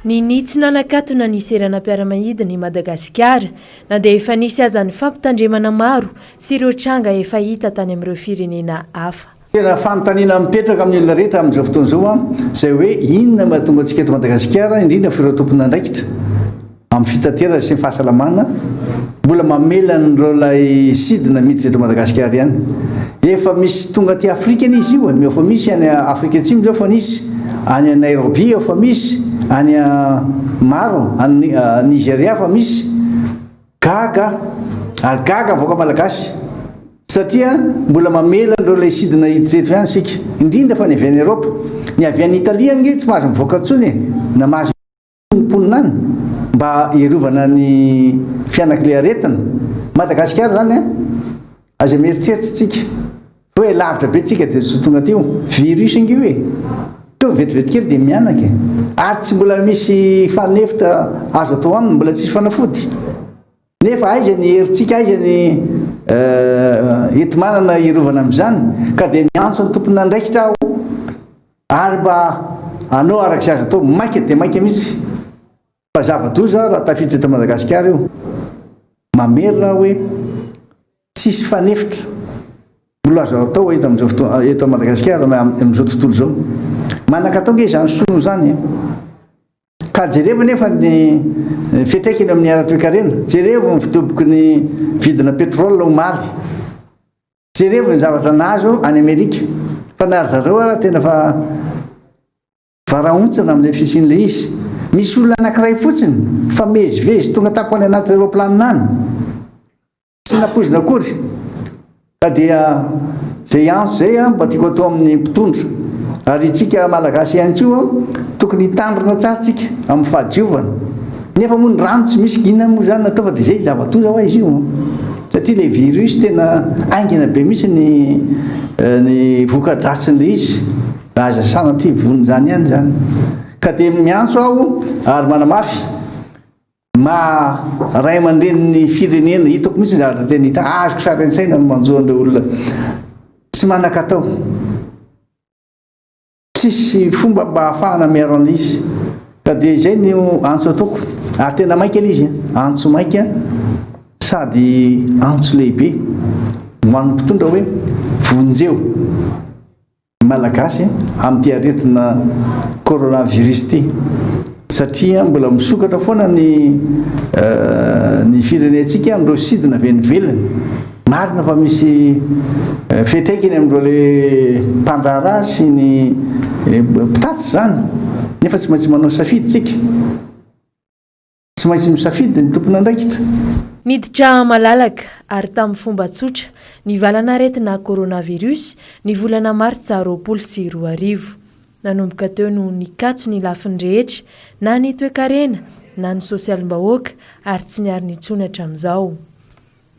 Ninia tsy nanakatona ny seranam-piaramanidina i Madagasikara na dia efa nisy aza ny fampitandremana maro sy ireo tranga efa hita tany amin'ireo firenena hafa. Tena fanontaniana mipetraka amin'ny olona rehetra amin'izao fotoana izao izay hoe inona no mahatonga antsika eto Madagasikara, indrindra fa ireo tompon'andraikitra amin'ny fitaterana sy ny fahasalamana, mbola mamela an'ireo ilay sidina miditra eto Madagasikara ihany. Efa misy tonga aty Afrika anie izy io e, efa misy any Afrika Atsimo izao efa nisy, any Nairobi efa misy, any maro, any Nigeria efa misy. Gaga aho, ary gaga vahoaka Malagasy, satria mbola mamela an'ireo ilay sidina hiditra eto ihany isika, indrindra fa ny avy any Eropa. Ny avy any Italia ange tsy mahazo mivoaka intsony e, na mahazo ny mponina any, mba hiarovana ny fianak'ilay aretina. Madagasikara izany an, aza mieritreritra isika fa hoe lavitra be tsika dia tsy ho tonga aty io. Virus ange io e, tonga vetivety kely dia mianaka e, ary tsy mbola misy fanefitra azo atao aminy, mbola tsisy fanafody. Nefa aiza ny herintsika, aiza ny enti-manana hiarovana amin'izany? Ka dia miantso ny tompon'andraikitra aho ary mba hanao araka izay azo atao maika dia maika mihitsy fa zava-doza raha tafiditra eto Madagasikara io. Mamerina aho hoe tsisy fanefitra mbola azo atao eto amin'izao fotoana eto Madagasikara na amin'izao tontolo izao. Manan-katao ange izany sinoa izany e! Ka jerevo anefa ny fiantraikany eo amin'ny ara-toekarena, jerevo ny fidoboky ny vidina pétrole omaly, jerevo ny zavatra nahazo any Amerika, fa na ry zareo ara tena fa varahontsana amin'ilay fisian'ilay izy. Misy olona anankiray fotsiny mifamezivezy tonga tampoka any anaty aeroplanina any. Tsy nampoizina akory ka dia izay antso izay mba tiako atao amin'ny mpitondra ary itsika Malagasy ihany koa tokony hitandrina tsara tsika amin'ny fahadiovana nefa moa ny rano tsy misy inona moa izany natao fa dia izay zava-doza hoa izy io satria ilay virus tena haingana be mihitsy ny ny voka-dratsin'ilay izy aza sanatria von'izany ihany izany ka dia miantso aho ary manamafy Maha ray aman-drenin'ny firenena, hitako mihitsy ny zavatra tena hita, azoko sary an-tsaina ny manjo an'ireo olona tsy manan-katao. Tsisy fomba mba ahafahana miaro an'ilay izy. Ka dia izay no antso ataoko. Ary tena maika ilay izy, antso maika sady antso lehibe ho an'ny mpitondra hoe vonjeo. Malagasy amin'ity aretina coronavirus ity satria mbola misokatra foana ny ny firenentsika amin'ireo sidina avy any ivelany. Marina fa misy fiantraikany amin'ireo le mpandraharaha sy ny mpitatitra izany nefa tsy maintsy manao safidy tsika. Tsy maintsy misafidy ny tompon'andraikitra. Niditra malalaka ary tamin'ny fomba tsotra ny valan'aretina coronavirus ny volana martsa 2020. Nanomboka teo no nikatso ny lafiny rehetra na ny toekarena na ny sosialim-bahoaka ary tsy niarina intsony hatramin'izao.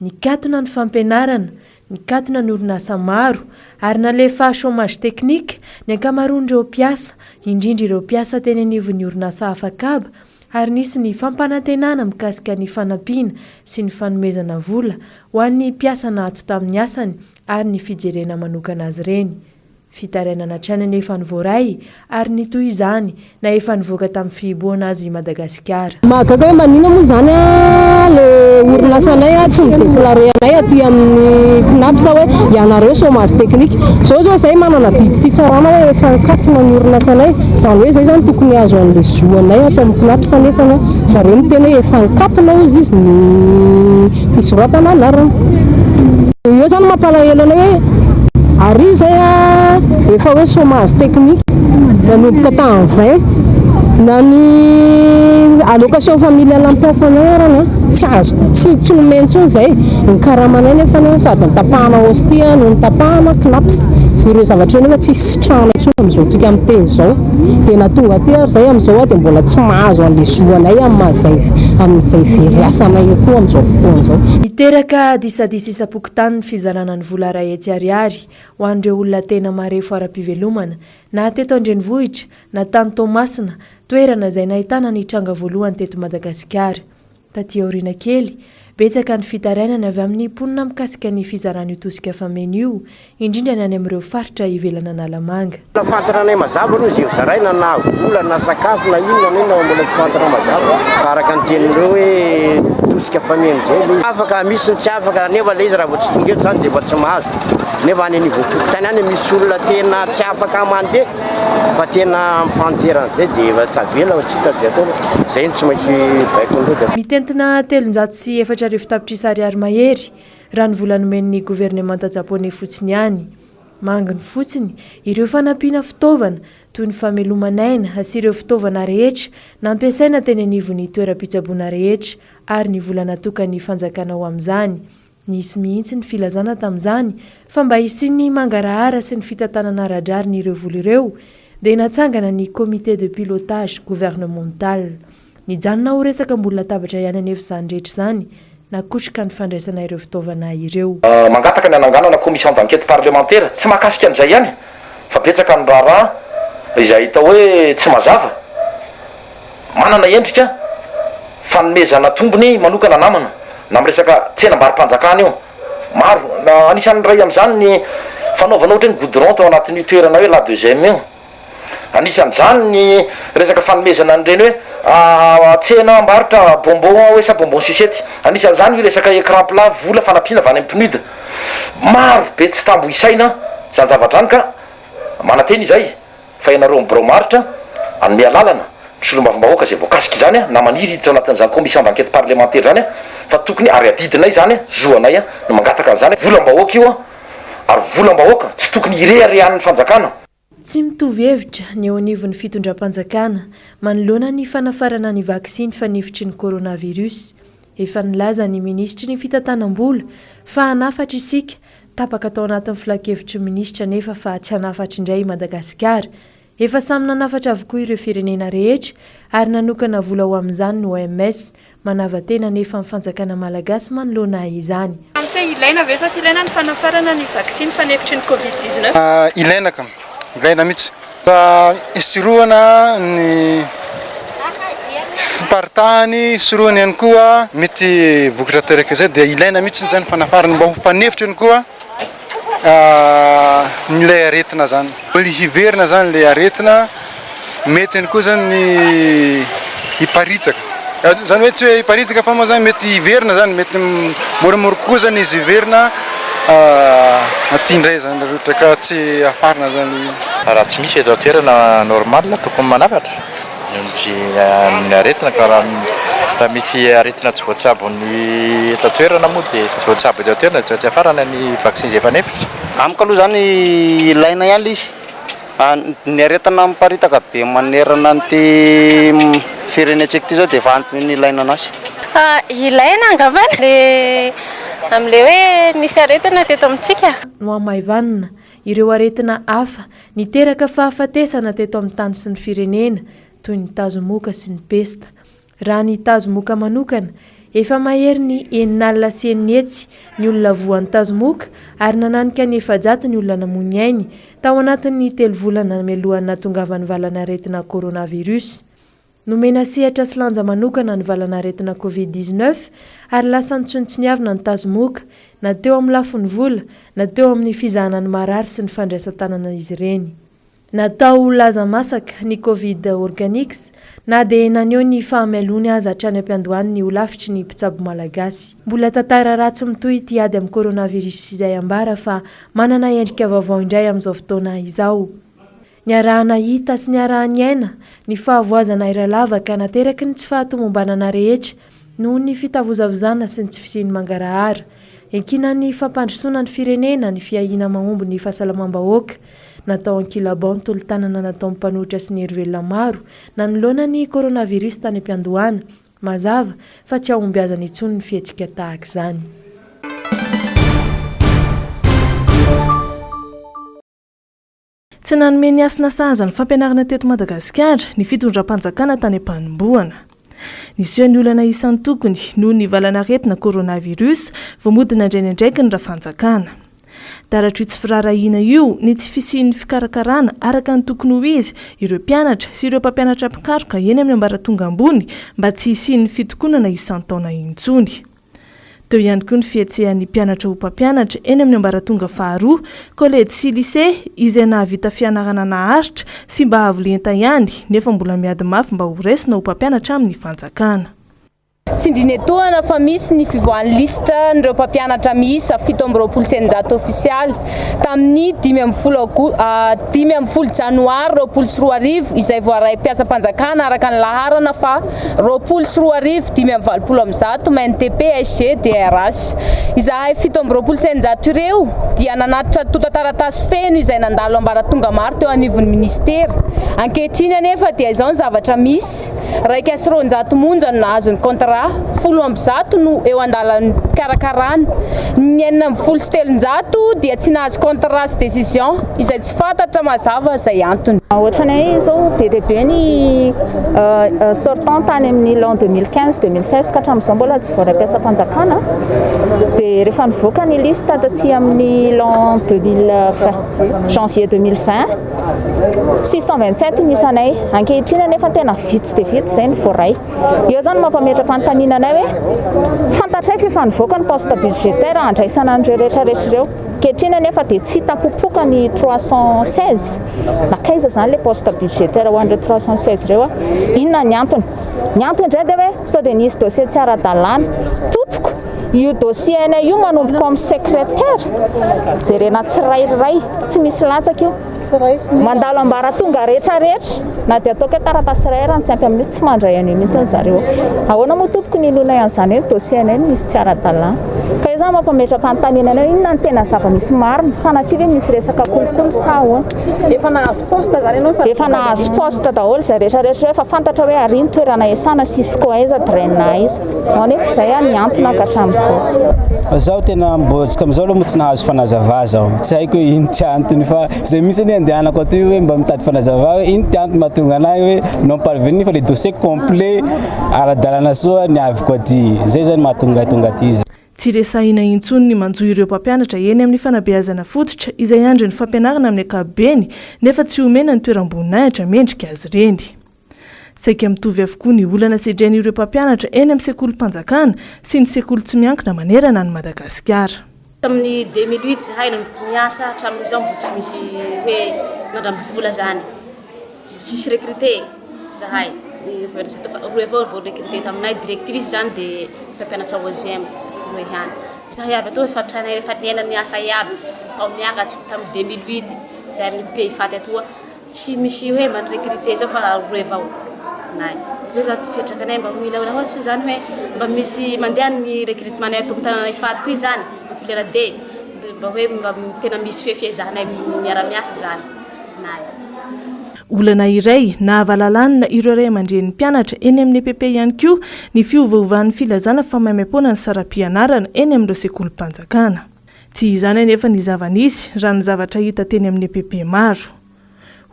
Nikatona ny fampianarana, nikatona ny orinasa maro ary nalefa chômage technique ny ankamaroan'ireo mpiasa, indrindra ireo mpiasa teny anivon'ny orinasa afakaba ary nisy ny fampanantenana mikasika ny fanampiana sy ny fanomezana vola ho an'ny mpiasa naato tamin'ny asany ary ny fijerena manokana azy ireny. Fitarainana hatrany anefa ny voaray ary nitohy izany na efa nivoaka tamin'ny fihibohana aza i Madagasikara. Mahagaga hoe maninona moa izany le orinasanay tsy mi-declarer anay aty amin'ny CNAPS hoe ianareo chômage technique. Izao izao izahay manana didim-pitsarana hoe efa nikatona ny orinasanay, izany hoe izay izany tokony hahazo an'ilay zo anay ato amin'ny CNAPS nefa zareo miteny hoe efa nikatona hozy izy ny fisoratana anarana. Eo izany mampalahelo anay hoe ary izay efa hoe chômage technique nanomboka tamin'ny 20 na ny allocation familiale ampiasanay arany tsy azo tsy tsy nomeny intsony izay ny karamanay nefa sady nitapahana ostie no nitapahana CNAPS ireo zavatra ireo nefa tsy sitrahana intsony amin'izao tsika miteny izao dia na tonga aty ary izay amin'izao dia mbola tsy mahazo an'ilay zo anay amin'ny maha izay amin'izay very asa anay koa amin'izao fotoana izao. Niteraka disadisa isam-pokontany ny fizarana ny vola 100 ariary ho an'ireo olona tena marefo ara-pivelomana, na teto an-drenivohitra na tany Toamasina, toerana izay nahitana ny tranga voalohany teto Madagasikara. Taty aoriana kely, Betsaka ny fitarainana avy amin'ny mponina mikasika ny fizarana io tosika fameno io, indrindra ny any amin'ireo faritra ivelan'Analamanga. Mbola fantaranay mazava aloha izay hozaraina na vola na sakafo na inona na inona mbola tsy fantatra mazava fa araka ny tenin'ireo hoe tosika fameno izay ilay izy. Afaka misy ny tsy afaka nefa ilay izy raha vao tsy tonga eto izany dia efa tsy mahazo nefa any anivon'ny fokontany any misy olona tena tsy afaka mandeha fa tena amin'ny fahanteran'izay dia efa tavela fa tsy hita izay atao fa izay no tsy maintsy baikon'ireo dia. Mitentina 4300 tapitrisa ariary mahery raha ny vola nomen'ny governemanta japoney fotsiny ihany. Manginy fotsiny ireo fanampiana fitaovana toy ny fameloman'aina sy ireo fitaovana rehetra nampiasaina teny anivon'ny toeram-pitsaboana rehetra ary ny vola natokan'ny fanjakana ho amin'izany. Nisy mihitsy ny filazana tamin'izany fa mba hisian'ny mangarahara sy ny fitantanana ara-drariny ireo vola ireo dia natsangana ny Comité de pilotage gouvernemental. Nijanona ho resaka ambony latabatra ihany anefa izany rehetra izany nakotroka ny fandraisana ireo fitaovana ireo. Mangataka ny hananganana commission d'enquête parlementaire, tsy mahakasika an'izay ihany fa betsaka ny raharaha izay hita hoe tsy mazava, manana endrika fanomezana tombony manokana namana na amin'ny resaka tsenam-barom-panjakana io. Maro, anisan'ny iray amin'izany ny fanaovana ohatra hoe ny goudron tao anatin'io toerana hoe la deuxième io. Anisan'izany ny resaka fanomezana an'ireny hoe tsena mbarotra bonbon hoe sa bonbon sucette. Anisan'izany io resaka écran plat vola fanampiana avy any amin'ny PNUD. Maro be tsy tambo isaina izany zavatra izany ka manantena izahay fa ianareo amin'ny birao maharitra hanome alalana ny solombavambahoaka izay voakasika izany na maniry hiditra ao anatin'izany commission d'enquête parlementaire izany fa tokony ary adidinay izany, zo anay no mangataka an'izany. Volam-bahoaka io ary volam-bahoaka tsy tokony hireharehan'ny fanjakana. Tsy mitovy hevitra ny eo anivon'ny fitondram-panjakana manoloana ny fanafarana ny vaksiny fanefitry ny coronavirus. Efa nilaza ny minisitry ny fitantanam-bola fa hanafatra isika, tapaka tao anatin'ny filankevitry ny minisitra anefa fa tsy hanafatra indray i Madagasikara. Efa samy nanafatra avokoa ireo firenena rehetra ary nanokana vola ho amin'izany ny OMS. Manava-tena anefa ny fanjakana malagasy manoloana izany. Ramose, ilaina ve sa tsy ilaina ny fanafarana ny vaksiny fanefitry ny Covid 19? Ilaina ka, ilaina mihitsy. Mba hisorohana ny fiparitahany, hisorohana ihany koa mety vokatra teraka izay dia ilaina mihitsy izany fanafarana mba ho fanefitra ihany koa ilay aretina zany. Mbola hiverina zany ilay aretina, mety ihany koa zany ny hiparitaka, zany hoe tsy hoe hiparitaka fa moa zany mety hiverina zany, mety moramora kokoa zany izy hiverina aty indray zany raha ohatra ka tsy afarina zany. Raha tsy misy eto an-toerana normal tokony manafatra. Ny aretina ka raha misy aretina tsy voatsabon'ny eto an-toerana moa dia tsy voatsabo eto an-toerana dia tsy maintsy hafarana ny vaccin izay efa nefitra. Amiko aloha izany ilaina ihany ilay izy, ny aretina miparitaka be manerana an'ity firenentsika ity izao dia efa antony ilaina an'azy. Ilaina angambany le amin'ilay hoe nisy aretina teto amintsika. Nohamaivanina ireo aretina hafa niteraka fahafatesana teto amin'ny tany sy ny firenena, toy ny tazomoka sy ny pesta. Raha ny tazomoka manokana, efa mahery ny 660 ny olona voan'ny tazomoka ary nananika ny 400 ny olona namoy ny ainy tao anatin'ny telo volana mialohan'ny nahatongavan'ny valanaretina coronavirus. Nomena sehatra sy lanja manokana ny valanaretina Covid 19 ary lasa nitsontsiniavina ny tazomoka, na teo amin'ny lafiny vola, na teo amin'ny fizahana ny marary sy ny fandraisan-tanana izy ireny. Natao ho laza masaka ny Covid Organics, na dia naneho ny fahamailoany aza hatrany am-piandohany ny holafitry ny mpitsabo malagasy. Mbola tantara ratsy mitohy ity ady amin'ny coronavirus izay ambara fa manana endrika vaovao indray amin'izao fotoana izao. Niaraha-nahita sy niaraha-niaina ny fahavoazana iray lavaka nateraky ny tsy fahatomombanana rehetra noho ny fitavozavozana sy ny tsy fisian'ny mangarahara. Iankinan'ny fampandrosoana ny firenena ny fiahiana mahomby ny fahasalamam-bahoaka. Natao ankilabao ny tolo-tanana nataon'ny mpanohitra sy ny herivelona maro nanoloana ny coronavirus tany am-piandohana. Mazava fa tsy hahombiazana intsony ny fihetsika tahaka izany. Tsy nanome ny hasina sahaza ny fampianarana teto Madagasikara ny fitondram-panjakana tany am-panombohana. Niseho ny olana isan-tokony noho ny valanaretina coronavirus vao mody nandray ny andraikiny Rafanjakana. Taratr'io tsy firaharahiana io ny tsy fisian'ny fikarakarana araka ny tokony ho izy ireo mpianatra sy ireo mpampianatra mpikaroka eny amin'ny ambaratonga ambony mba tsy hisian'ny fitokonana isan-taona intsony. Teo ihany koa ny fihetsehan'ny mpianatra ho mpampianatra eny amin'ny ambaratonga faharoa, kolejy sy lycée, izay nahavita fianarana naharitra sy mba avo lenta ihany nefa mbola miady mafy mba ho raisina ho mpampianatra amin'ny fanjakana. Tsindriana etoana fa misy ny fivoahan'ny lisitra an'ireo mpampianatra miisa 627 ofisialy tamin'ny 15 aogo 15 janoary 2020 izay voaray mpiasam-panjakana araka ny laharana faha 2020 185 MNTP SG DRH. Izahay 627 ireo dia nanatitra antontan-taratasy feno izay nandalo ambaratonga maro teo anivon'ny minisitera. Ankehitriny anefa dia izao ny zavatra misy, 101 monja no nahazo ny contrat, 110 no eo andalam-pikarakarana, ny 316 dia tsy nahazo contrat sy décision izay tsy fantatra mazava izay antony. Ohatranay izao be dia be ny sortant tany amin'ny l'an 2015, 2016 ka hatramin'izao mbola tsy voaray mpiasam-panjakana. Dia rehefa nivoaka ny liste taty amin'ny l'an 2020, janvier 2020, 627 ny isanay. Ankehitriny anefa tena vitsy dia vitsy izay no voaray. Eo izany mampametra-panontaniana anay hoe fantatray fa efa nivoaka ny poste budgétaire handraisana an'ireo rehetra rehetra ireo. Ankehitriny anefa dia tsy hita popoka ny 316. Nankaiza izany ilay poste budgétaire ho an'ireo 316 ireo? Inona ny antony? Ny antony indray dia hoe sao dia nisy dossier tsy ara-dalàna. Tompoko, io dossier anay io manomboka ao amin'ny secrétaire, jerena tsirairay, tsy misy latsaka io. Mandalo ambaratonga rehetra rehetra, na dia ataoko hoe taratasy iray ary no tsy ampy amin'io, tsy mandray an'io mihitsy ry zareo. Ahoana moa tompoko ny inoanay an'izany hoe ny dossier anay no misy tsy ara-dalàna? Ka io izany mampametra-panontaniana anay hoe inona no tena zava-misy marina? Sanatria ve misy resaka kolikoly sa ahoana? Efa nahazo poste izany ianao? Efa nahazo poste daholo izay rehetra rehetra ireo, efa fantatra hoe ary ny toerana iasana, Cisco aiza, Drain aiza. Izao nefa izay an ny antony ka hatramin'izao. Zaho tena mbo jusqu'amin'izao aloha moa tsy nahazo fanazava zaho, tsy haiko hoe ino ty antony fa zay mihitsy anie andehanako aty hoe mba mitady fanazava hoe ino ty antony mahatonga anahy hoe non parvenu fa le dossier complet ara-dalana soa niaviko aty, zay zany mahatonga ahy tonga aty. Tsy resahina intsony ny manjo ireo mpampianatra eny amin'ny fanabeazana fototra izay andrin'ny fampianarana amin'ny ankapobeny nefa tsy omena ny toeram-boninahitra mendrika azy ireny. Saika mitovy avokoa ny olana sedrain'ireo mpampianatra eny amin'ny sekolim-panjakana sy ny sekoly tsy miankina manerana an'i Madagasikara. Tamin'ny 2008 zahay nanomboka niasa hatramin'izao mbo tsy misy hoe mandramby vola zany, tsisy recruter zahay, roe avao vao recruter taminay, directrice zany de mpampianatra OGM roe ihany, zahay aby atoa efa hatraminay efa niaina niasa iaby tao miakatry tamin'ny 2008 zahay amin'ny pays faty atoa. Tsy misy hoe mba ni-recruter zao fa roe avao nay. Zay zany ty fiatrakanay mba mila raha ohatsy zany hoe mba misy mandeha ny recrutement nay ato amin'ny tanàna Ifaty toy zany, toliara D, mba hoe mba tena misy hoe fiezahanay miara-miasa zany nay. Olana iray nahavalalanina ireo ray aman-drenin'ny mpianatra eny amin'ny EPP ihany koa ny fiovaovan'ny filazana fa maimaimpoana ny saram-pianarana eny amin'ireo sekolim-panjakana. Tsy izany anefa ny zava-nisy raha ny zavatra hita teny amin'ny EPP maro.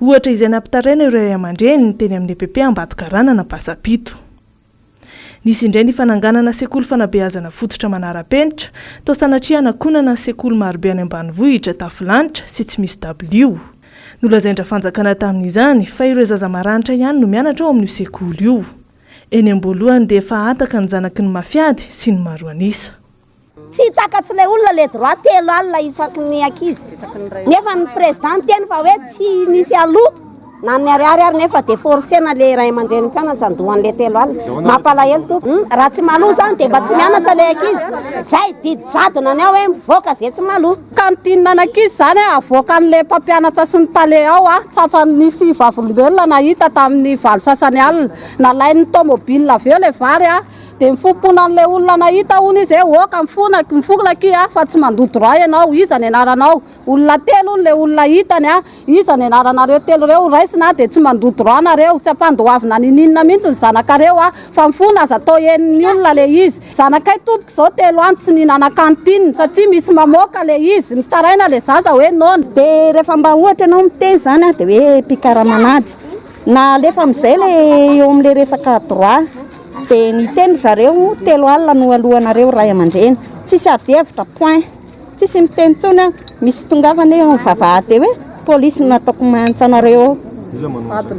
Ohatra izay nampitaraina ireo ray aman-dreniny teny amin'ny EPP Ambatokaranana Ampasampito. Nisy indray ny fananganana sekoly fanabeazana fototra manara-penitra, toa sanatria hanakonana ny sekoly marobe any ambanivohitra tafo lanitra sy tsy misy dabilio. Nolazain-dRafanjakana tamin'izany fa ireo zaza maranitra ihany no mianatra ao amin'io sekoly io. Eny am-boalohany dia efa hataka ny zanaky ny mafiady sy ny maro an'isa. Tsy takatr'ilay olona le droit 30 isaky ny ankizy. Nefa ny président niteny fa hoe tsy misy aloha na ny ariary ary nefa dia forcena le ray aman-drenin'ny mpianatra handoa an'le 30. Mampalahelo tompoko. Raha tsy maloa zany dia mba tsy mianatra le ankizy. Zay didy jadona ny ao hoe mivoaka ze tsy maloa. Cantine an'ankizy zany avoakan'le mpampianatra sy ny tale ao a, tratran'ny nisy vavolombelona nahita tamin'ny valo sasany alina. Nalain'ny tomobile avy eo le vary a. Dia mifompona an'ilay olona nahita hono izy hoe ok mifona mifona akia fa tsy mandoa droit ianao, iza ny anaranao? Olona telo hono ilay olona hitany a, iza ny anaranareo telo ireo raisina dia tsy mandoa droit nareo, tsy ampandoavina ninininona mihitsy ny zanakareo a, fa mifona aza atao henon'ny olona ilay izy. Zanakay tompoko izao telo andro tsy nihinana cantine satria misy mamoaka ilay izy, mitaraina ilay zaza hoe noana. Dia rehefa mba ohatra ianao miteny izany a dia hoe mpikaramanady. Na alefa amin'izay ilay eo amin'ilay resaka droit. Dia niteny ry zareo, 30 no alohanareo ray aman-dreny. Tsisy ady hevitra, point. Tsisy miteny intsony aho. Misy tongavana eo amin'ny vavahady eo hoe polisy no nataoko miantso anareo eo.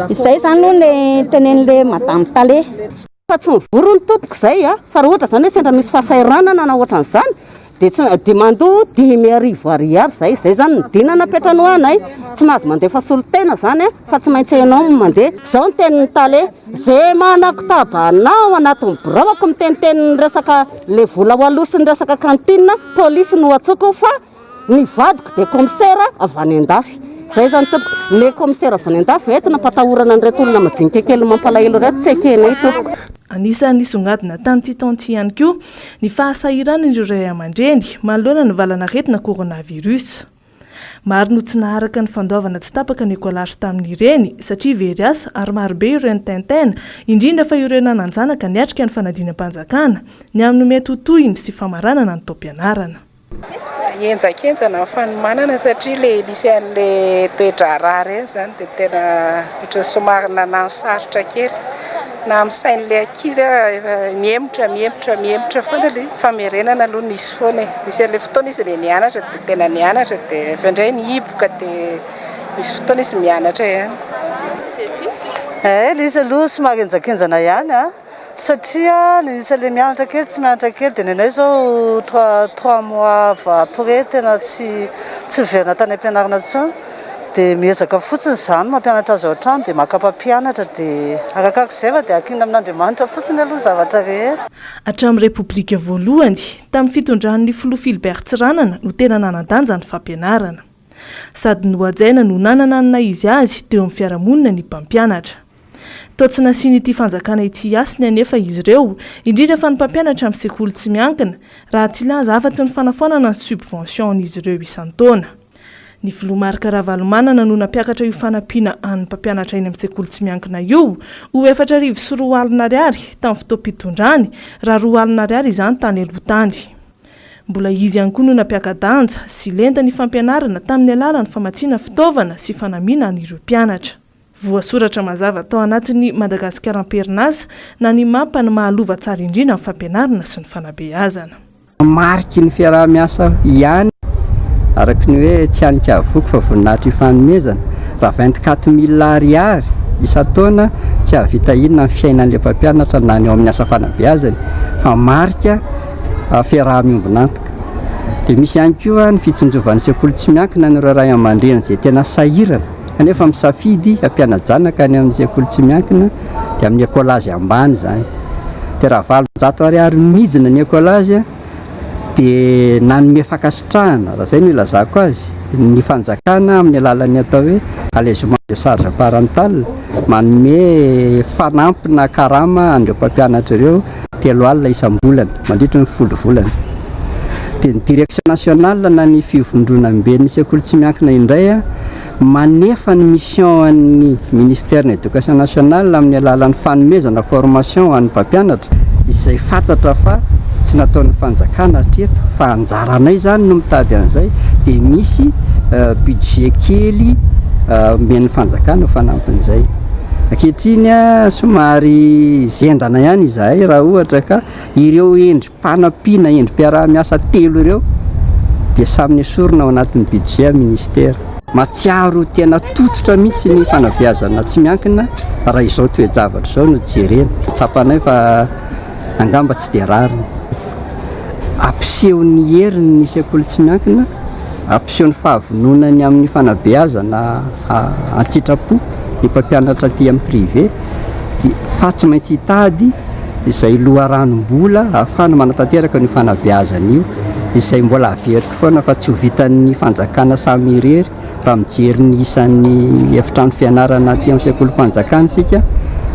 Izay izany aloha no tenenin'ilay madame tale. Fa tsy mivory hono tompoko izay a! Fa raha ohatra izany hoe sendra misy fahasahiranana na ohatran'izany dia tsy dia mandoa 5000 ariary izay. Izay izany ny dina napetrany ho anay. Tsy mahazo mandefa solontena izany a, fa tsy maintsy ianao no mandeha. Izao ny tenin'ny tale, Ze manakotaba anah ao anatin'ny biraoko miteniteny ny resaka le vola ho aloa sy ny resaka cantine, polisy no antsoiko fa Ny vadiko dia commissaire avy any andafy. Zay zany tompoko. Le commissaire avy any andafy entina ampatahorana an'ireto olona majinika kely mampalahelo ireto tsy ekenay tompoko. Anisan'ny nisongadina tamin'ity taona ity ihany koa ny fahasahiranan'ireo ray aman-dreny manoloana ny valanaretina coronavirus. Maro no tsy naharaka ny fandoavana tsy tapaka ny écolage tamin'ireny satria very asa ary marobe ireo nitaintaina, indrindra fa ireo nanan-janaka niatrika ny fanadinam-panjakana, ny amin'ny mety ho tohiny sy famaranana ny taom-pianarana. Henjakenjana ny fanomanana satria ilay nisy an'ilay toe-draharaha ireny izany dia tena ohatran'ny somary nanano sarotra kely. Na amin'ny sain'ilay ankizy aza efa mihemotra, mihemotra, mihemotra foana ilay izy. Famerenana aloha nisy foana e. Nisy an'ilay fotoana izy ilay nianatra dia tena nianatra dia avy eo indray nihiboka dia misy fotoana izy mianatra ihany. Eh, ilay izy aloha somary henjakenjana ihany an. Satria le isan'le mianatra kely tsy mianatra kely dia nenay zao trois mois après tena tsy tsy miverina tany ampianarana intsony dia miezaka fotsiny izany mampianatra azy ao an-trano dia maka mpampianatra dia arakarak'izay fa dia ankinina amin'Andriamanitra fotsiny aloha ny zavatra rehetra. Hatramin'ny Repoblika voalohany, tamin'ny fitondran'ny filoha Philbert Tsiranana no tena nanan-danja ny fampianarana. Sady nohajaina no nanana ny naha izy azy teo amin'ny fiarahamonina ny mpampianatra. Toa tsy nasian'ity fanjakana ity hasiny anefa izy ireo, indrindra fa ny mpampianatra amin'ny sekoly tsy miankina, raha tsy hilaza afa-tsy ny fanafoanana ny subvention-n'izy ireo isan-taona. Ny filoha Marc Ravalomanana no nampiakatra io fanampiana an'ny mpampianatra eny amin'ny sekoly tsy miankina io ho 2004 ariary tamin'ny fotoam-pitondrany, raha 20 ariary izany tany aloha tany. Mbola izy ihany koa no nampiaka-danja sy lenta ny fampianarana tamin'ny alalan'ny famatsiana fitaovana sy fanamiana an'ireo mpianatra. Voasoratra mazava tao anatin'ny Madagasikara am-perinasa na ny map ny maha lova tsara indrindra ny fampianarana sy ny fanabeazana. Mariky ny fiaraha-miasa ihany araka ny hoe tsy hanika voky fa voninahitra ifanomezana. Raha 24 mille ariary isan-taona tsy hahavita inona ny fiainan'ilay mpampianatra na ny ao amin'ny asa fanabeazany fa marika fiaraha-miombon'antoka. Dia misy ihany koa ny fitsinjovan'ny sekoly tsy miankina an'ireo ray aman-dreny izay tena sahirana kanefa misafidy hampiana-janaka any amin'ny sekoly tsy miankina dia amin'ny écolage ambany izany. Dia raha 800 ariary midina ny écolage dia nanome fankasitrahana, raha izay no ilazako azy, ny fanjakana amin'ny alalan'ny atao hoe allègement de charge parentale, manome fanampina karama an'ireo mpampianatra ireo 30 isam-bolana mandritra ny folo volana. Dia ny direction nationale na ny fivondronamben'ny sekoly tsy miankina indray manefa ny mission an'ny ministère ny éducation nationale amin'ny alalan'ny fanomezana formation ho an'ny mpampianatra izay fantatra fa tsy nataon'ny fanjakana hatreto fa anjaranay izany no mitady an'izay dia misy budget kely omen'ny fanjakana ho fanampin'izay. Ankehitriny somary zendana ihany izahay raha ohatra ka ireo endri-panampiana, endri-piaraha-miasa telo ireo dia samy nesorina ao anatin'ny budget ministera. Mahatsiaro tena tototra mihitsy ny fanabeazana tsy miankina raha izao toe-javatra izao no jerena. Tsapanay fa angamba tsy dia rariny. Hampiseho ny heriny ny sekoly tsy miankina, hampiseho ny fahavononany amin'ny fanabeazana an-tsitrapo ny mpampianatra aty amin'ny privé dia fa tsy maintsy hitady izay loharanom-bola ahafahana manatanteraka an'io fanabeazana io izay mbola averiko foana fa tsy ho vitan'ny fanjakana samy irery Raha mijery ny isan'ny efitrano fianarana aty amin'ny sekolim-panjakana isika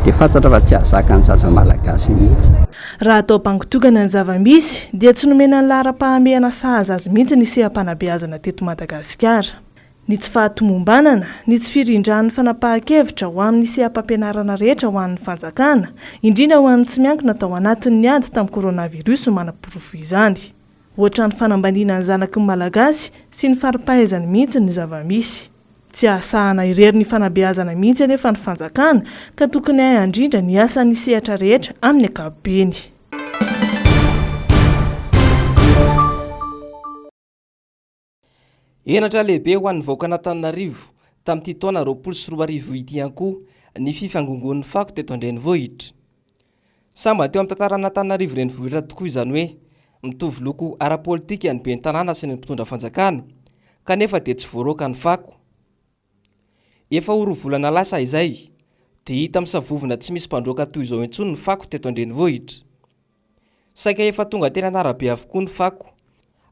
dia fantatra fa tsy hahazaka ny zaza malagasy mihitsy. Raha atao bango tokana ny zava-misy dia tsy nomena ny laharam-pahamehana sahaza azy mihitsy ny seha-panabeazana teto Madagasikara. Ny tsy fahatomombanana, ny tsy firindran'ny fanapahan-kevitra ho amin'ny seha-pampianarana rehetra ho an'ny fanjakana, indrindra ho an'ny tsy miankina tao anatin'ny ady tamin'ny coronavirus no manaporofo izany. Ohatran'ny fanambaniana ny zanaky ny Malagasy sy ny fari-pahaizany mihitsy ny zava-misy. Tsy hahasahana irery ny fanabeazana mihitsy anefa ny fanjakana ka tokony hahay handrindra ny asan'ny sehatra rehetra amin'ny ankapobeny. Henatra lehibe ho an'ny vahoakan'Antananarivo tamin'ity taona 2020 ity ihany koa ny fifangongoan'ny fako teto an-drenivohitra. Sambany teo amin'ny tantaran'Antananarivo renivohitra tokoa izany hoe mitovy loko ara-politika ny ben'ny tanàna sy ny mpitondra fanjakana kanefa dia tsy voaroaka ny fako. Efa ho roa volana lasa izay dia hita misavovona tsy misy mpandroaka toy izao intsony ny fako teto an-drenivohitra. Saika efa tonga teny an'arabe avokoa ny fako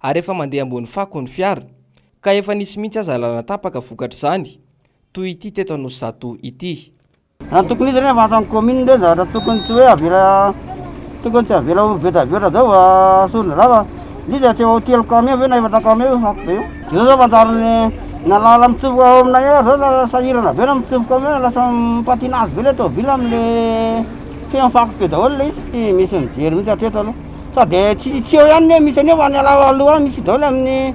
ary efa mandeha ambony fako ny fiara ka efa nisy mihitsy aza lalana tapaka vokatr'izany toy ity teto Anosizato ity. Raha ny tokony izy anie efa asan'ny commune ireny zavatra tokony tsy hoe avela tokony tsy avela ho be dia be ohatran'izao fa asorina zany fa ilay izy tsy ho telo camion ve na efatra camion io fako be io. Dia zao zao manjary ny na lala mitsofoka ao aminay ao zao lasa sahirana be na mitsofoka aminay lasa mi-patinage be ilay tômôbila amin'le feno fako be daholo ilay izy. Tsy misy mijery mihitsy hatreto aloha. Sady tsy tsy eo ihany ne misy an'io fa any aloha any misy daholo amin'ny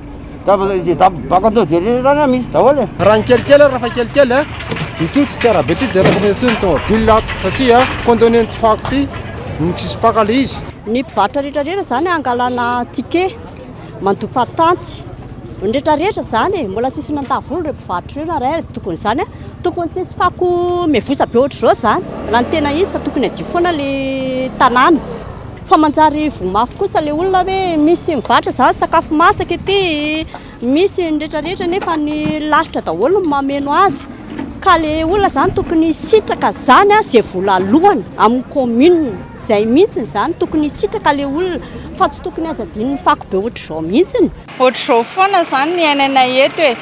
Izay baka atao jerena zany misy daholo e. Raha ny kelikely ary raha fa kelikely a, ity tsy tia arabe ity jereko mihitsy intsony ny tomobile ato satria condamné ny fako ity no tsisy mpaka le izy. Ny mpivarotra rehetra rehetra zany angalana ticket, mandoa patanty, ny rehetra rehetra zany e, mbola tsisy nandà vola ireo mpivarotra ireo na iray ary tokony zany a, tokony tsisy fako mivosa be ohatr'izao zany raha ny tena izy fa tokony hadio foana le tanàna. Fa manjary voa mafy kosa le olona hoe misy mivarotra zany sakafo masaka ety, misy ny rehetra rehetra nefa ny lalitra daholo no mameno azy. Ka le olona zany tokony hisitraka zany ze vola alohany amin'ny commune, zay mihitsy zany tokony hisitraka le olona fa tsy tokony hajadin'ny fako be ohatr'izao mihitsy. Ohatr'izao foana zany ny iainanay eto e,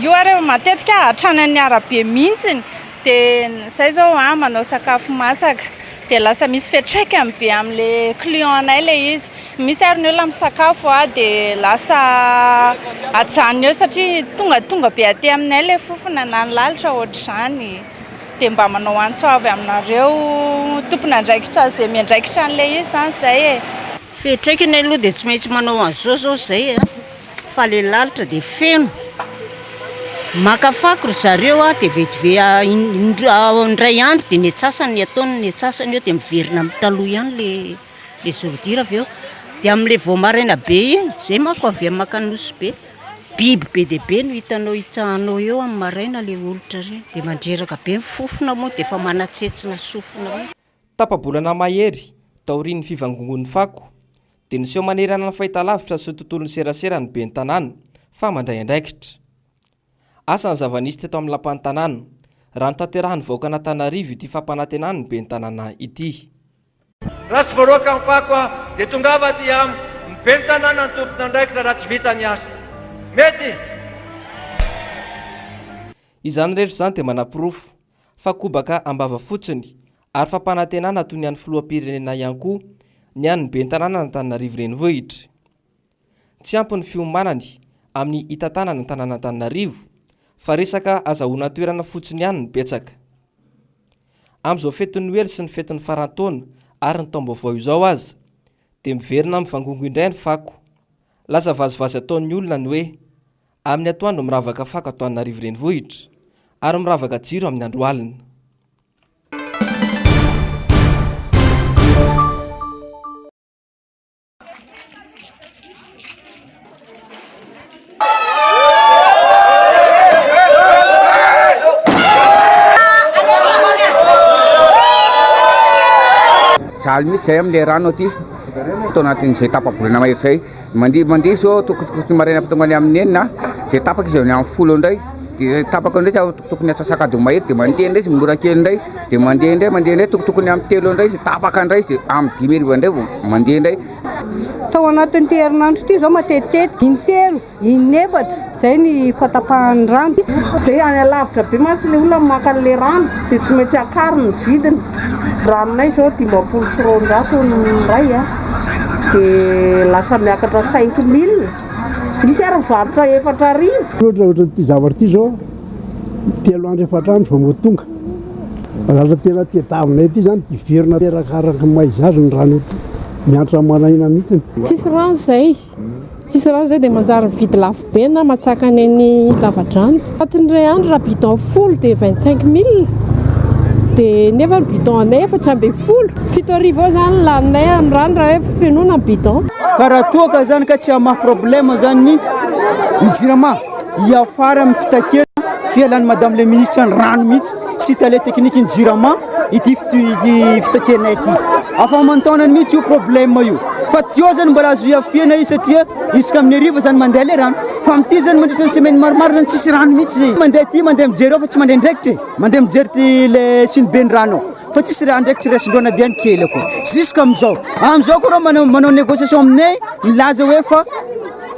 io ary matetika hatrany amin'ny arabe mihitsy Dia zay zao an, manao sakafo masaka dia lasa misy fiantraikany be amin'le client anay le izy. Misy ary ny olona misakafo an, dia lasa ajanony eo satria tonga tonga be aty aminay le fofona na ny lalitra ohatr'izany. Dia mba manao antso avy aminareo tompon'andraikitra izay miandraikitra an'ilay izy izany izay e. Fiantraikany aloha dia tsy maintsy manao an'izao zao izay an. Fa le lalitra dia feno. Maka fako ry zareo a, dia vetive indray andro dia ny antsasany ny ataony ny antsasany eo dia miverina amin'ny taloha ihany le les ordures avy eo. Dia amin'ilay vao maraina be iny, zay manko avy any maka Nosy be, biby be dia be no hitanao hitsahanao eo amin'ny maraina le olitra ireny. Dia mandreraka be ny fofona moa dia efa manatsetsina sofina mihitsy. Tapa-bolana mahery taorian'ny fivangongoan'ny fako, dia niseho manerana ny fahitalavitra sy ny tontolon'ny serasera ny ben'ny tanàna fa mandray andraikitra. Asa ny zava-nisy teto amin'ny lapan'ny tanàna, raha notanterahin'ny vahoakan'Antananarivo ity fampanantenan'ny ben'ny tanàna ity. Raha tsy voaroaka ny fako dia tongava aty amiko, ny ben'ny tanàna no tompon'andraikitra raha tsy vita ny asa. Mety? Izany rehetra izany dia manaporofo fa kobaka am-bava fotsiny ary fampanantenana toy ny an'ny filoham-pirenena ihany koa ny an'ny ben'ny tanànan'Antananarivo Renivohitra. Tsy ampy ny fiomanany amin'ny hitantanana ny tanàn'Antananarivo fa resaka azahoana toerana fotsiny ihany no betsaka. Amin'izao fetin'ny Noely sy ny fetin'ny faran-taona ary ny taom-baovao izao aza dia miverina mivangongo indray ny fako. Lasa vazivazy ataon'ny olona ny hoe Amin'ny atoandro miravaka fako ato Antananarivo Renivohitra ary miravaka jiro amin'ny andro alina. Jaly mihitsy zay amin'ilay rano aty tao anatin'izay tapa-bolana mahery izay. Mandeha mandeha izy eo tokotokony maraina tonga any amin'ny enina dia tapaka izy any amin'ny folo indray dia tapaka indray izy tokotokony antsasak'adiny mahery dia mandeha indray izy mora kely indray dia mandeha indray mandeha indray tokotokony amin'ny telo indray izy tapaka indray izy dia amin'ny dimy hariva indray vao mandeha indray. Tao anatin'ity herinandro ity izao matetitetika intelo, inefatra izay ny fahatapahan'ny rano. Izay any alavitra be mantsy ilay olona maka an'ilay rano dia tsy maintsy akariny ny vidiny. Raha aminay izao 250 ny iray a, dia lasa miakatra 5000, misy ary mivarotra 4000. Ohatra ohatran'ity zavatra ity izao, telo andro efatra andro vao mba tonga. Fa zavatra tena tadiavinay aty izany hiverina arakaraka ny maha izy azy ny rano aty. Miantra maraina mihitsy. Tsisy rano izay. Tsisy rano izay dia manjary mividy lafo be na matsaka any any lavadrano. Anatin'ny iray andro raha bidon folo dia 25 mille dia nefa ny bidon anay 14. 7000 eo izany ny laninay amin'ny rano raha hoe fenoina ny bidon. Ka raha toa ka zany ka tsy hamaha problème zany ny ny jirama hiafara amin'ny fitakiana fialan'ny madame le ministre ny rano mihitsy sy tale tekniky ny jirama ity fitakianay ity. Afa aman-taonany mihitsy io problème io. Fa tuyau zany mbola azo iafiana izy satria isaka amin'ny hariva zany mandeha le rano. Fa amin'ity zany mandritra ny semaine maromaro zany tsisy rano mihitsy zay. Mandeha aty mandeha mijery ao fa tsy mandray andraikitra e. Mandeha mijery ty le siniben'ny rano ao. Fa tsisy raha andraikitra raisindreo na dia ny kely akory. Jusque amin'izao. Amin'izao koa reo manao manao négociation aminay milaza hoe fa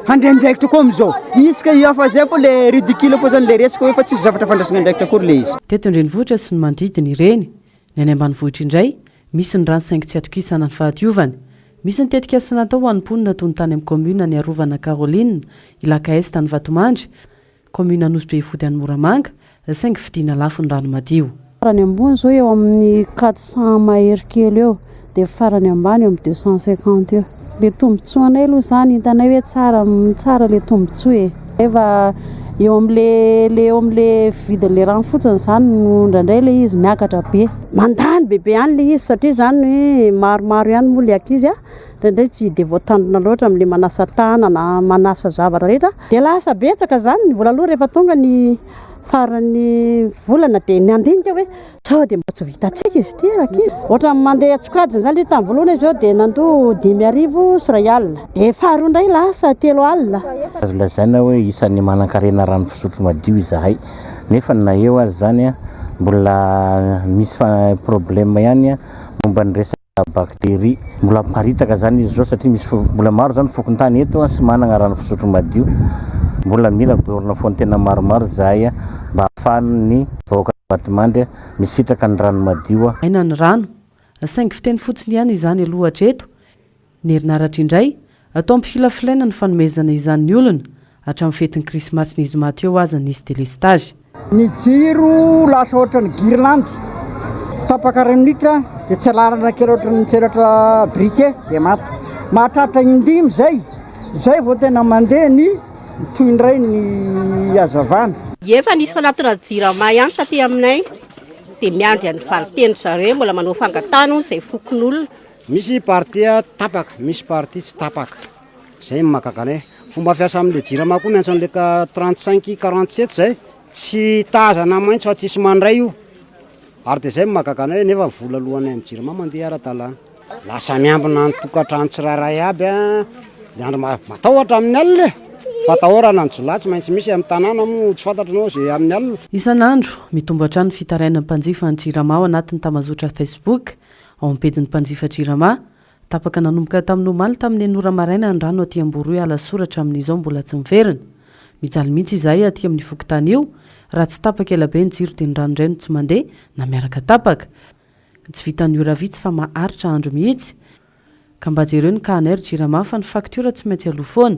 handray andraikitra koa amin'izao. Isaka hiafa zay fô le ridicule fô zany le resaka hoe fa tsisy zavatra fandraisana andraikitra akory le izy. Teto an-drenivohitra sy ny manodidina ireny. Ny any ambanivohitra indray, misy ny rano saingy tsy atokisana ny fahadiovany. Misy ny tetikasa natao ho an'ny mponina toy ny tany amin'ny kaominina Niarovana Caroline, Ilaka Est any Vatomandry, kaominina Nosy Behifody any Moramanga, saingy vidiana lafo ny rano madio. Farany ambony izao eo amin'ny 400 mahery kely eo, dia farany ambany eo amin'ny 250 eo. Ilay tombontsoanay aloha izany hitanay hoe tsara tsara ilay tombontsoa e. Efa eo amin'ilay ilay eo amin'ilay vidin'ilay rano fotsiny izany no indraindray ilay izy miakatra be. Mandany bebe ihany ilay izy satria izany maromaro ihany moa ilay ankizy a. Indraindray tsy dia voatandrina loatra amin'ilay manasa tanana, manasa zavatra rehetra. Dia lasa betsaka izany ny vola aloha rehefa tonga ny faran'ny volana dia ny handinika hoe sao dia mba tsy ho vitantsika izy ity rankizy. Ohatran'ny mandeha an-tsokajiny izany ilay tamin'ny voalohany izao dia nandoa 5500 dia faharoa indray lasa 3000. Azo lazaina hoe isan'ny manankarena rano fisotro madio izahay nefa na eo aza izany mbola misy problème ihany momba ny resaka Bactérie. Mbola miparitaka zany izy zao satria misy mbola maro zany fokontany eto tsy managna rano fisotro madio. Mbola mila borne fontaine maromaro zahay mba ahafahan'ny vahoaka Vatomandry misitraka ny rano madio. Aina ny rano, saingy fiteny fotsiny ihany izany aloha hatreto. Ny herinaratra indray, atao ampifilafilaina ny fanomezana izany ny olona, hatramin'ny fetin'ny krismasy ny zoma teo aza nisy delestazy. Ny jiro lasa ohatran'ny guirlande, tapaka iray minitra dia tselarana kely ohatran'ny tselatra briquet dia maty. Mahatratra in-dimy izay, izay vao tena mandeha ny mitohy indray ny hazavana. Efa nisy fanatona jirama ihany taty aminay dia miandry an'ny valin-tenin-dry zareo, mbola manao fangatahana hono izay fokonolona. Misy partie tapaka, misy partie tsy tapaka. Zay no mahagaga anay. Fomba fiasa amin'le jirama koa miantso an'le 35 47 zay, tsy tazana maintsy fa tsisy mandray io. Ary de zay no mahagaga anay nefa vola alohanay amin'ny jirama mandeha ara-dalàna. Lasa miambina ny tokantrano tsirairay aby a, ny andro matahotra amin'ny alina e! Fatahorana ny jiolahy tsy maintsy misy amin'ny tanàna moa tsy fantatranao ze amin'ny alina. Isan'andro, mitombo hatrany ny fitarainan'ny mpanjifa ny Jirama ao anatin'ny tambazotra Facebook, ao amin'ny pejin'ny mpanjifa Jirama. Tapaka nanomboka tamin'ny omaly tamin'ny enina ora maraina ny rano aty Amboroy Alasora hatramin'izao mbola tsy miverina. Mijaly mihitsy izahay aty amin'ny fokontany io, raha tsy tapaka elabe ny jiro dia ny rano indray no tsy mandeha na miaraka tapaka. Tsy vitan'ny ora vitsy fa maharitra andro mihitsy. Ka mba jereo ny cas anay ry Jirama fa ny faktiora tsy maintsy aloa foana.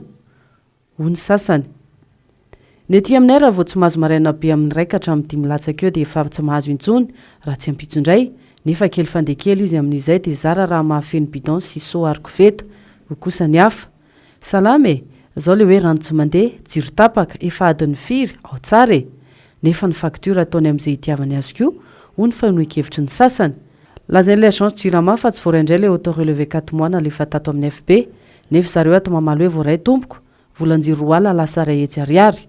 Hoy ny sasany. Ny aty aminay raha vao tsy mahazo maraina be amin'ny iray ka hatramin'ny dimy latsaka eo dia efa tsy mahazo intsony raha tsy ampitso indray, nefa kely fandeha kely izy amin'izay dia zara raha mahafeno bidon sy seau ary koveta, hoy kosa ny hafa. Salama e! Zao le hoe rano tsy mandeha, jiro tapaka, efa adin'ny firy, ao tsara e! Nefa ny facture ataony amin'izay itiavany azy koa, hoy ny fanehoan-kevitry ny sasany. Lazain'ilay agence Jirama fa tsy voaray indray ilay auto relevé quatre mois nalefa tato amin'ny FB. Nefa zareo ato mamaly hoe voaray tompoko, volan-jiro 2000 lasa 100 ariary.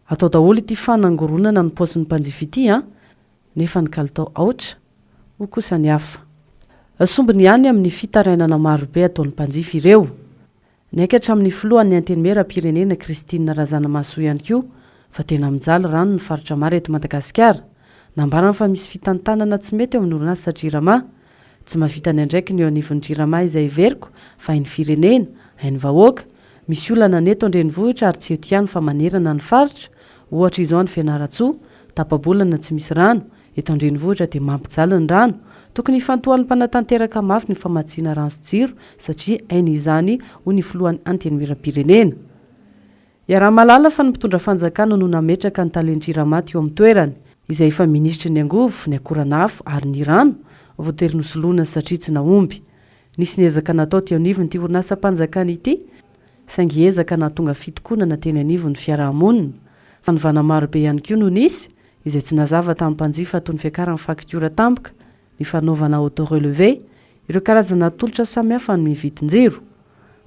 Atao daholo ity fanangoronana ny paosin'ny mpanjifa ity an! Nefa ny kalitao aotra, hoy kosa ny hafa. Sombiny ihany amin'ny fitarainana marobe ataon'ny mpanjifa ireo. Niaiky hatramin'ny filohan'ny Antenimierampirenena Christine Razanamahasoa ihany koa fa tena mijaly rano ny faritra maro eto Madagasikara. Nambarany fa misy fitantanana tsy mety eo amin'ny orinasa Jirama. Tsy mahavita ny andraikiny eo anivon'ny Jirama izay heveriko fa hain'ny firenena, hain'ny vahoaka. Misy olana ny eto an-drenivohitra ary tsy eto ihany fa manerana ny faritra, ohatra izao any Fianarantsoa, tapa-bolana tsy misy rano, eto an-drenivohitra dia mampijaly ny rano. Tokony hifantohan'ny mpanatanteraka mafy ny famatsiana rano sy jiro satria hainy izany, hoy ny filohan'ny Antenimierampirenena. Iaraha-mahalala fa ny mpitondra fanjakana no nametraka ny talen'ny Jirama teo amin'ny toerany, izay efa minisitry ny angovo, ny akoran'afo ary ny rano, voatery nosoloina satria tsy nahomby. Nisy ny ezaka natao teo anivon'ity orinasam-panjakana ity, saingy ezaka nahatonga fitokonana teny anivon'ny fiaraha-monina. Fanovana marobe ihany koa no nisy, izay tsy nazava tamin'ny mpanjifa toy ny fiakaran'ny faktiora tampoka, ny fanaovana auto-relevé, ireo karazana tolotra samihafa amin'ny vidin-jiro.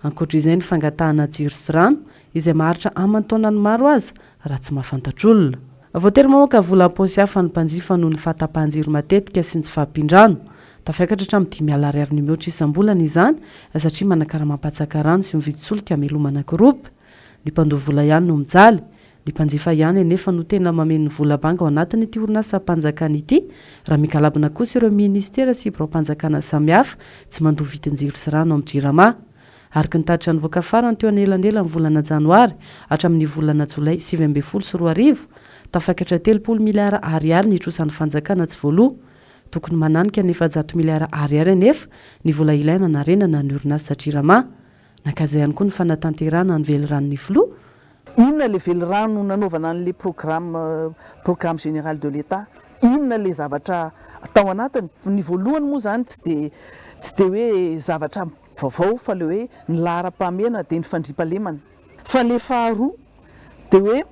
Ankoatra izay ny fangatahana jiro sy rano izay maharitra aman-taonany maro aza raha tsy mahafantatr'olona. Voatery mamoaka vola am-paosy hafa ny mpanjifa noho ny fahatapahan-jiro matetika sy ny tsy fahampian-drano. Tafiakatra hatramin'ny 50 ariary no mihoatra isam-bolana izany satria manakarama mpatsaka rano sy mividy solika hamelomana groupe. Ny mpandoa vola ihany no mijaly. Ny mpanjifa ihany anefa no tena mameno ny vola banga ao anatin'ity orinasam-panjakana ity raha migalabona kosa ireo minisitera sy biraom-panjakana samihafa tsy mandoa vidin-jiro sy rano amin'ny Jirama. Araka ny tatitra nivoaka farany teo anelanelan'ny volana janoary hatramin'ny volana jolay 2019, tafakatra 30 miliara ariary ny trosan'ny fanjakana tsy voaloa. Tokony mananika ny 400 miliara ariary anefa ny vola ilaina hanarenana ny orinasa Jirama. Nankaiza ihany koa ny fanatanterahana ny veliranon'ny filoha? Inona ilay velirano nanaovana an'ilay programme, programme général de l'Etat? Inona ilay zavatra tao anatiny? Ny voalohany moa izany tsy dia tsy dia hoe zavatra vaovao fa ilay hoe ny laharam-pahamehana dia ny fandriampahalemana. Fa ilay faharoa dia hoe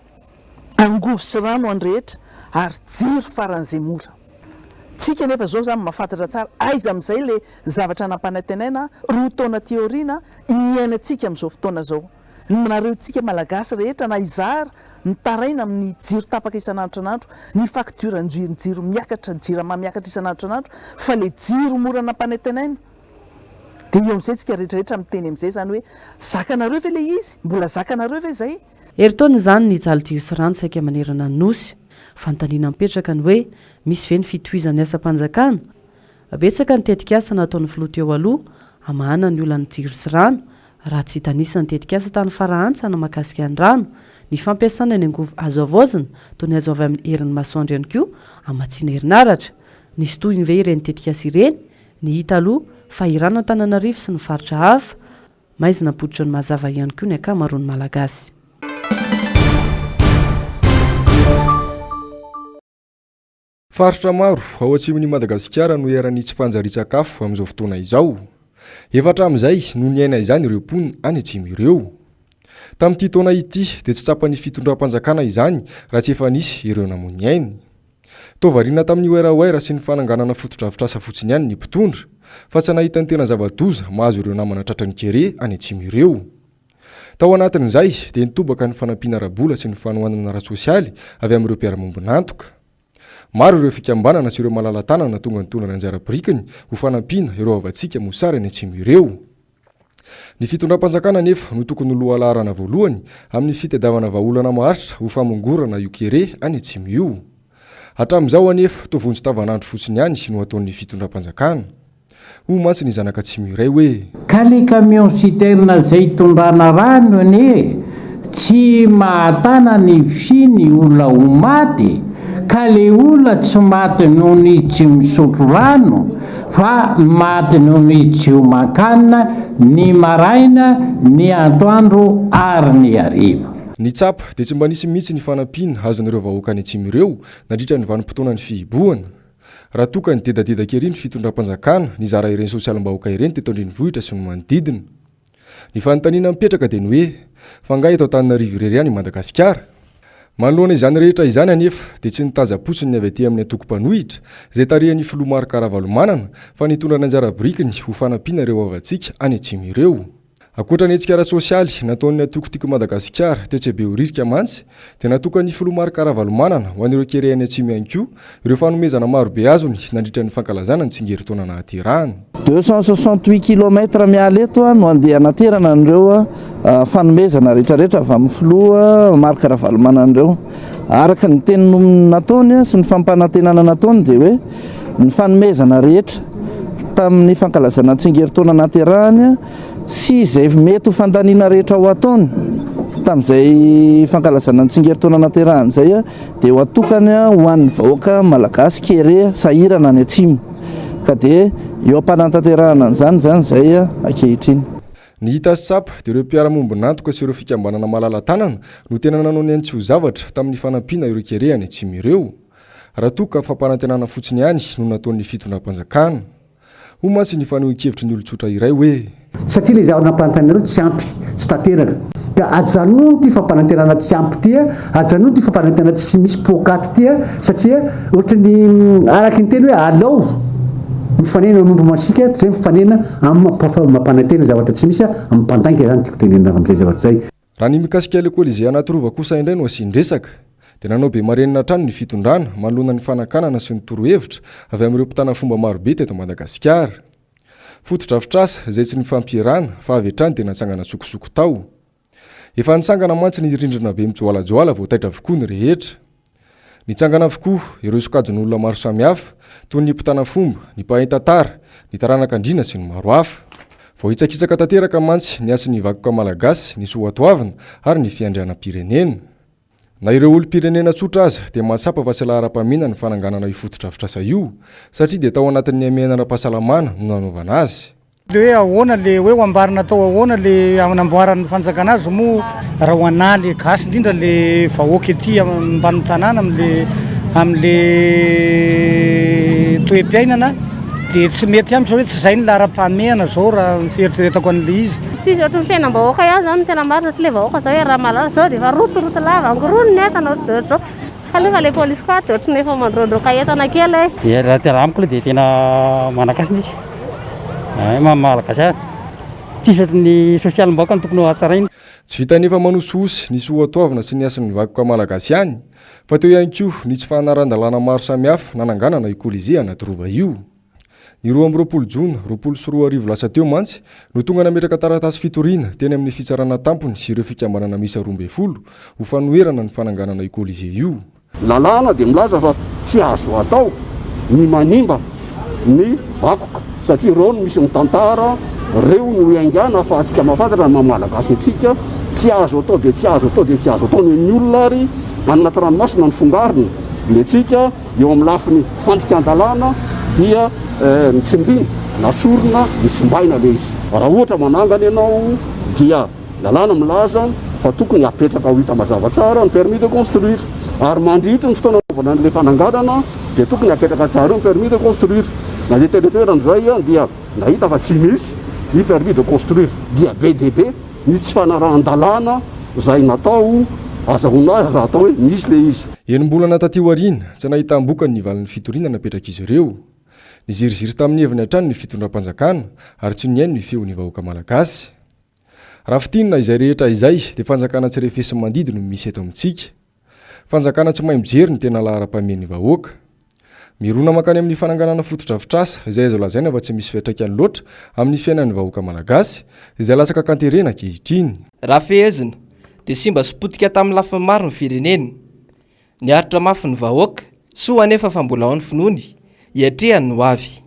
angovo sy rano any rehetra ary jiro faran'izay mora. Tsika anefa izao izany mahafantatra tsara aiza amin'izay ilay zavatra nampanantenaina roa taona aty aoriana iainantsika amin'izao fotoana izao. Nareo tsika Malagasy rehetra na hizara mitaraina amin'ny jiro tapaka isan'andro isan'andro, ny facture-ny jiro miakatra, ny jirama miakatra isan'andro isan'andro fa ilay jiro mora nampanantenaina dia eo amin'izay tsika rehetra rehetra miteny amin'izay izany hoe zakanareo ve ilay izy? Mbola zakanareo ve izay? Herintaona izany nijaly jiro sy rano saika manerana ny Nosy. Fanontaniana mipetraka ny hoe, misy ve ny fitohizan'ny asam-panjakana? Betsaka ny tetikasa nataon'ny filoha teo aloha hamahana ny olan'ny jiro sy rano, raha tsy hitanisa ny tetikasa tany Farahantsana mahakasika ny rano, ny fampiasana ny angovo azo havaozina, toy ny azo avy amin'ny herin'ny masoandro ihany koa hamatsiana herinaratra. Nisy tohiny ve ireny tetikasa ireny? Ny hita aloha, fahirano Antananarivo sy ny faritra hafa, maizina am-pototry ny mazava ihany koa ny ankamaroan'ny Malagasy. Faritra maro ao atsimon'i Madagasikara no iharan'ny tsy fanjarian-tsakafo amin'izao fotoana izao. Efa hatramin'izay no niaina izany ireo mponina any atsimo ireo. Tamin'ity taona ity dia tsy tsapan'ny fitondram-panjakana izany raha tsy efa nisy ireo namoy ny ainy. Toa variana tamin'ny werawera sy ny fananganana fotodrafitrasa fotsiny ihany ny mpitondra, fa tsy nahita ny tena zava-doza mahazo ireo namana tratran'ny kere any atsimo ireo. Tao anatin'izay dia nitobaka ny fanampiana ara-bola sy ny fanohanana ara-tsosialy avy amin'ireo mpiara-miombon'antoka. Maro ireo fikambanana sy ireo malala-tanana tonga nitondra ny anjara birikiny ho fanampiana ireo havantsika mosary any atsimo ireo. Ny fitondram-panjakana anefa no tokony ho lohalaharana voalohany amin'ny fitadiavana vahaolana maharitra ho famongorana io kere any atsimo io. Hatramin'izao anefa toa vonjy tavanandro fotsiny ihany no ataon'ny fitondram-panjakana. Hoy mantsy ny zanak'atsimo iray hoe. Ka le camion citerne zay itondrana rano anie tsy mahatana ny finy olona ho maty ka le olona tsy maty noho ny izy tsy misotro rano fa maty noho ny izy tsy homan-kanina ny maraina ny antoandro ary ny hariva. Ny tsapa dia tsy mba nisy mihitsy ny fanampiana azon'ireo vahoaka any atsimo ireo nandritra ny vanim-potoanan'ny fihibohana. Raha toa ka nidedadedaka ery ny fitondram-panjakana nizara ireny sosialim-bahoaka ireny teto an-drenivohitra sy ny manodidina. Ny fanontaniana mipetraka dia ny hoe, fa angaha eto Antananarivo irery ihany i Madagasikara? Manoloana izany rehetra izany anefa dia tsy nitaza-potsiny ny avy aty amin'ny antoko mpanohitra izay tarihan'ny filoha Marc Ravalomanana fa nitondra ny anjara birikiny ho fanampiana ireo havantsika any atsimo ireo. Ankoatra ny hetsika ara-tsosialy nataon'ny antoko Tiako Madagasikara tetsy Behoririka mantsy dia natokan'ny filoha Marc Ravalomanana ho an'ireo kere any atsimo ihany koa ireo fanomezana marobe azony nandritra ny fankalazana ny tsingerin-taona nahaterahany. 268 kilomètres miala eto no andeha hanaterana an'ireo fanomezana rehetrarehetra avy amin'ny filoha Marc Ravalomanana ireo. Araka ny teny nataony sy ny fampanantenana nataony dia hoe ny fanomezana rehetra tamin'ny fankalazana ny tsingerin-taona nahaterahany sy izay mety ho fandaniana rehetra ho ataony tamin'izay fankalazana ny tsingerin-taona nahaterahany izay dia ho atokany ho an'ny vahoaka malagasy kere sahirana any atsimo ka dia eo am-panatanterahana an'izany izany izay ankehitriny. Ny hita sy tsapa dia ireo mpiara-mombon'antoka sy ireo fikambanana malala-tanana no tena nanao ny ainy tsy ho zavatra tamin'ny fanampiana ireo kere any atsimo ireo. Raha toa ka fampanantenana fotsiny ihany no nataon'ny fitondram-panjakana. Hoy mantsy ny fanehoan-kevitry ny olon-tsotra iray hoe. Satria ilay zavatra nampanantenainareo tsy ampy, tsy tanteraka. Ka ajanony ity fampanantenana tsy ampy ity, ajanony ity fampanantenana tsy misy poakaty ity, satria ohatry ny araky ny teny hoe alao mifanena amin'ny omby masiaka toy izay mifanena amin'ny mampanantena zavatra tsy misy, amin'ny mpandainga izany tiako tenenina amin'izay zavatra izay. Raha ny mikasika ilay Colisée Anatirova kosa indray no asian-dresaka. dia nanao be marenina hatrany ny fitondrana manoloana ny fanakanana sy ny torohevitra avy amin'ireo mpitana fomba marobe teto Madagasikara. Fotodrafitrasa izay tsy nifampierana fa avy hatrany dia natsangana an-tsokosoko tao. Efa nitsangana mantsy ny rindrina be mijoalajoala vao taitra avokoa ny rehetra. Nitsangana avokoa ireo sokajin'olona maro samihafa toy ny mpitana fomba, ny mpahay tantara, ny taranak'andriana sy ny maro hafa. Voahitsakitsaka tanteraka mantsy ny hasin'ny vakoka malagasy, ny soatoavina ary ny fiandrianam-pirenena. Na ireo olom-pirenena tsotra aza dia mahatsapa fa tsy laharam-pahamehana ny fananganana io fotodrafitrasa io satria dia tao anatin'ny hamehana ara-pahasalamana no nanaovana azy. Le hoe ahoana le hoe ho ambarina atao ahoana le anamboaran'ny fanjakana azy moa raha ho anà le gasy indrindra le vahoaka ety ambanin'ny tanàna amle amle toe-piainana de tsy mety amiko hoe tsy zay ny laharam-pahamehana zao raha ny fieritreretako an'le izy. Tsisy ohatry ny fiainam-bahoaka ihany zany no tena marina satria le vahoaka zao iaraha-mahalala zao dia efa rotoroto lava angorony ny entana ohatry zao. Kaloha le polisy koa dia ohatry ny efa mandroandroaka entana kely e. Dia raha tena amiko aloha dia tena manan-kasina izy. Hay maha malagasy azy. Tsisy ohatry ny sosialim-bahoaka no tokony ho hatsaraina. Tsy vitan'ny efa manosihosy ny soatoavina sy ny hasin'ny vakoka malagasy ihany, fa teo ihany koa ny tsy fahanaran-dalàna maro samihafa nananganana io Colisée Anatirova io. Ny 22 jona 2020 lasa teo mantsy no tonga nametraka taratasy fitoriana teny amin'ny fitsarana tampony sy ireo fikambanana miisa 12 ho fanoherana ny fananganana io Colisée io. Lalàna dia milaza fa tsy azo atao ny manimba ny vakoka satria ireo no misy ny tantara, ireo no iaingàna ahafahantsika mahafantatra ny maha Malagasy antsika, tsy azo atao dia tsy azo atao dia tsy azo atao ny an'ny olona ary any anaty ranomasina ny fongarina ny antsika. Eo amin'ny lafiny fandikan-dalàna dia notsindriana, nasorina, nosimbaina ilay izy. Raha ohatra manangana ianao dia lalàna milaza fa tokony hapetraka ho hita mazava tsara ny permis de construire. Ary mandritra ny fotoana anaovana an'ilay fananganana dia tokony hapetraka tsara eo ny permis de construire. Nandeha teny an-toerana izahay dia nahita fa tsy misy ny permis de construire. Dia be dia be. Ny tsy fanarahan-dalàna izay natao azahoana azy raha atao hoe misy ilay izy. Enim-bolana taty aoriana, tsy nahitam-bokany ny valin'ny fitoriana napetrak'izy ireo. Niziriziry tamin'ny heviny hatrany ny fitondram-panjakana ary tsy nihaino ny feon'ny vahoaka malagasy. Raha fintinina izay rehetra izay dia fanjakana tsy refesi-mandidy no misy eto amintsika. Fanjakana tsy mahay mijery ny tena laharam-pahamehan'ny vahoaka. Mirona mankany amin'ny fananganana fotodrafitrasa izay azo lazaina fa tsy misy fiantraikany loatra amin'ny fiainan'ny vahoaka malagasy, izay latsaka an-kanterena ankehitriny. Raha fehezina, dia simba sy potika tamin'ny lafiny maro ny firenena. Niaritra mafy ny vahoaka, soa anefa fa mbola ao ny finoany, hiatrehany ny ho avy.